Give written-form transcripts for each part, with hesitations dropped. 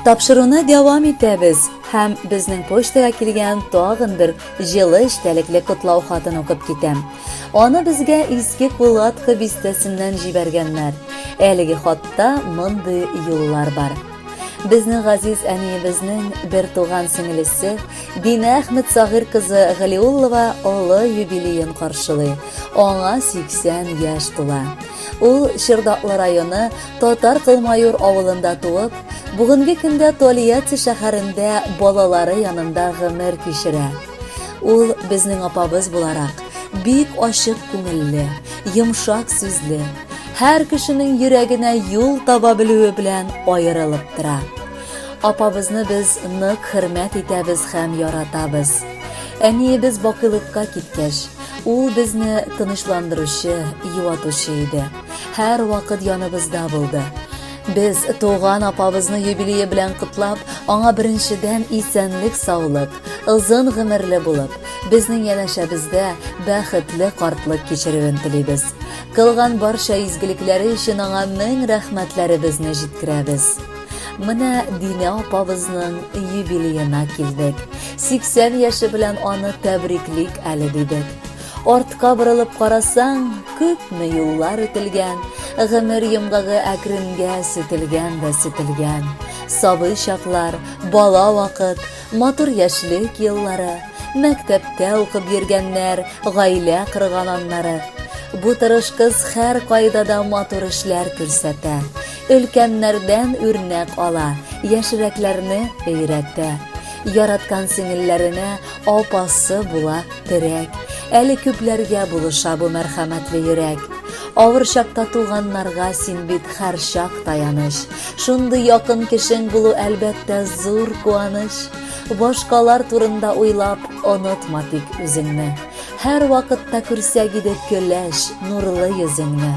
Тапшыруны дәвам итәбез һәм безнең почтага килгән тагын бер җылы эчтәлекле котлау хатын укып китәм. Аны безгә Иске Кулатка бистәсеннән җибәргәннәр. Әлеге хатта мондый юллар бар. Безнең газиз әниебезнең бер туган сеңелесе Динә Әхмәт Сагыр кызы Галиуллова олы юбилеен каршылый. Аңа 80 яшь тула. Ул Чырдаклы районы Татар Кылмаюр авылында туып, бүгенге көндә Тольятти шәһәрендә балалары янында гомер кичерә. Ул безнең апабыз буларак, бик ачык күңелле, йомшак сүзле, һәр кешенең йөрәгенә юл таба белүе белән аерылып тора. Апабызны без нык хөрмәт итәбез һәм яратабыз. Әниебез бакыйлыкка киткәч, ул безне тынычландыручы, юатучы иде. Һәрвакыт яныбызда булды. Без туган апабызны юбилее белән котлап, аңа беренчедән исәнлек-саулык, озын гомерле булып, безнең янәшәбездә бәхетле картлык кичерүен телибез. Кылган барча изгелекләре өчен аңа мең рәхмәтләребезне җиткерәбез. Менә Динә апабызның юбилеена килдек. 80 яше белән аны тәбриклик әле дидек. Артка борылып карасаң, күпме юллар үтелгән, гомер йомгагы әкренгә сүтелгән дә сүтелгән. Сабый чаклар, бала вакыт, матур яшьлек еллары, мәктәптә укып йөргәннәр, гаилә корган аннары. Бу тырыш кыз һәр кайда да матур эшләр күрсәтә. Өлкәннәрдән үрнәк ала, яшьрәкләрне өйрәтә. Яраткан сеңелләренә апасы була терәк. Әле күпләргә булыша бу мәрхәмәтле йөрәк. Авыр чакта туганнарга син бит һәрчак таяныч. Шундый якын кешең булу, әлбәттә, зур куаныч. Башкалар турында уйлап, онытма тик үзеңне. Һәр вакытта күрсәк иде көләч, нурлы йөзеңне.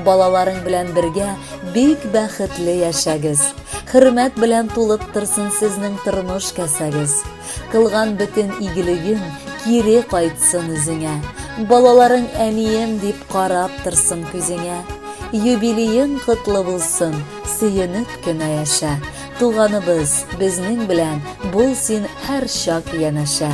Балаларың белән бергә бик бәхетле яшәгез. Хөрмәт белән тулып торсын сезнең тормыш кәсәгез. Кылган бөтен игелегең кире кайтсын үзеңә. Балаларың әнием дип карап торсын күзеңә. Юбилеең котлы булсын, сөенеп кенә яшә. Туганыбыз, безнең белән бул син һәрчак янәшә.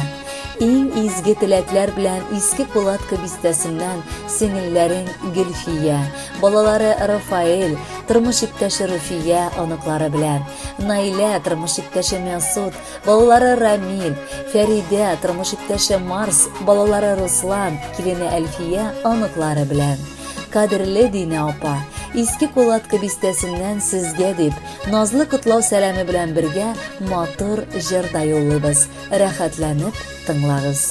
Иң изге теләкләр белән Иске Кулатка бистәсеннән сеңелләрең Гөлфия, балалары Рафаэль, тормыш иптәше Руфия, оныклары белән, Наилә, тормыш иптәше Мәсуд, балалары Рамил, Фәридә, тормыш иптәше Марс, балалары Руслан, килене Әлфия, оныклары белән. Кадерле Динә апа, Иске Кулатка бистәсеннән сезгә дип, назлы котлау сәламе белән бергә матур җыр да юллыйбыз. Рәхәтләнеп тыңлагыз.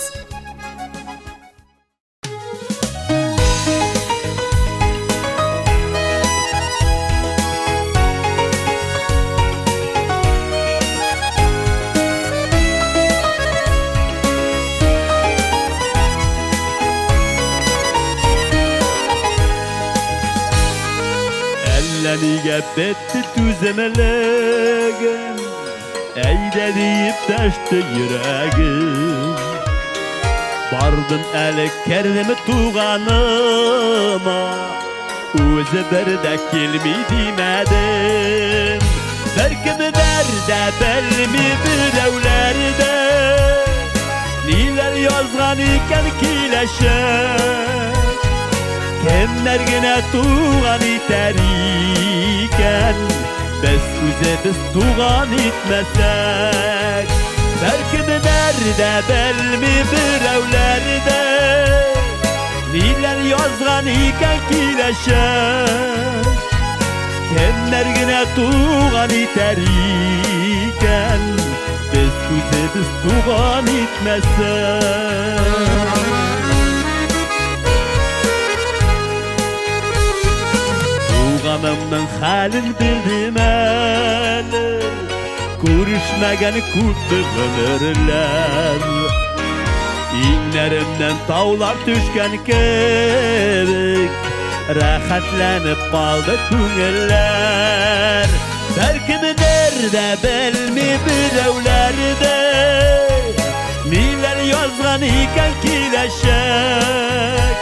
Әллә нигә бетте түземлегем Әйдә диеп дәште йөрәгем. Бардым әле кердем туганыма. Үзе бер дә килми димәдем. Беркемнәр дә белми берәүләр дә. Ниләр язган икән киләчәк. Кемнәр генә туган итәр икән. Без үзебез туган итмәсәк, Беркемнәр дә белми берәүләр дә. Ниләр язган икән киләчәк. Кемнәр генә туган итәр икән, Без үзебез туган итмәсәк. Туганымның хәлен белдем әле, Күрешмәгән күпме гомерләр. Иңнәремнән таулар төшкән кебек, Рәхәтләнеп калды күңелләр. Беркемдер дә белми берәүләр дә, Ниләр язган икән киләчәк.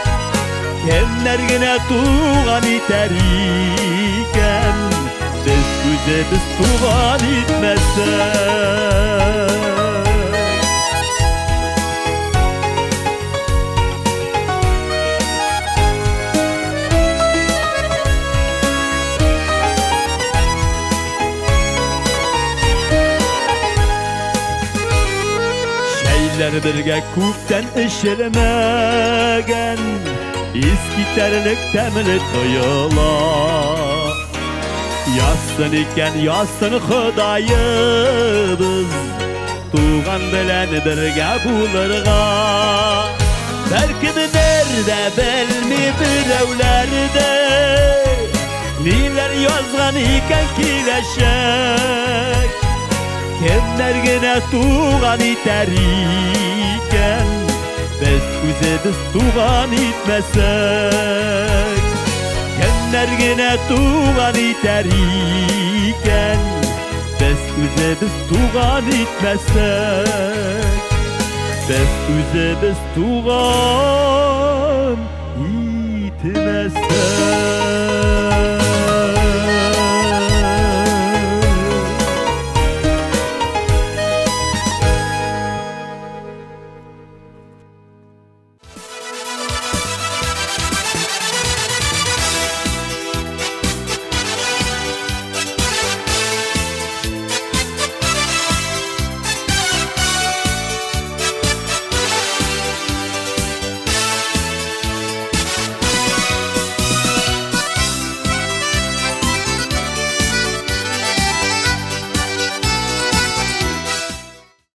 Кемнәр генә туган итәр икән, Без үзебез үзебез туган итмәсәк. Чәйләр бергә күптән эчелмәгән, Искитәрлек тәмле тоела. Язсын икән, язсын Ходаебыз, Туган белән бергә булырга. Бәлкемдер дә белми берәүләр дә, Ниләр язган икән киләчәк. Кемнәр генә туган итәр икән, Без үзебез туган итмәсәк. Кемнәр генә туган итәр икән, Без үзебез туган итмәсәк. Без үзебез туган итмәсәк.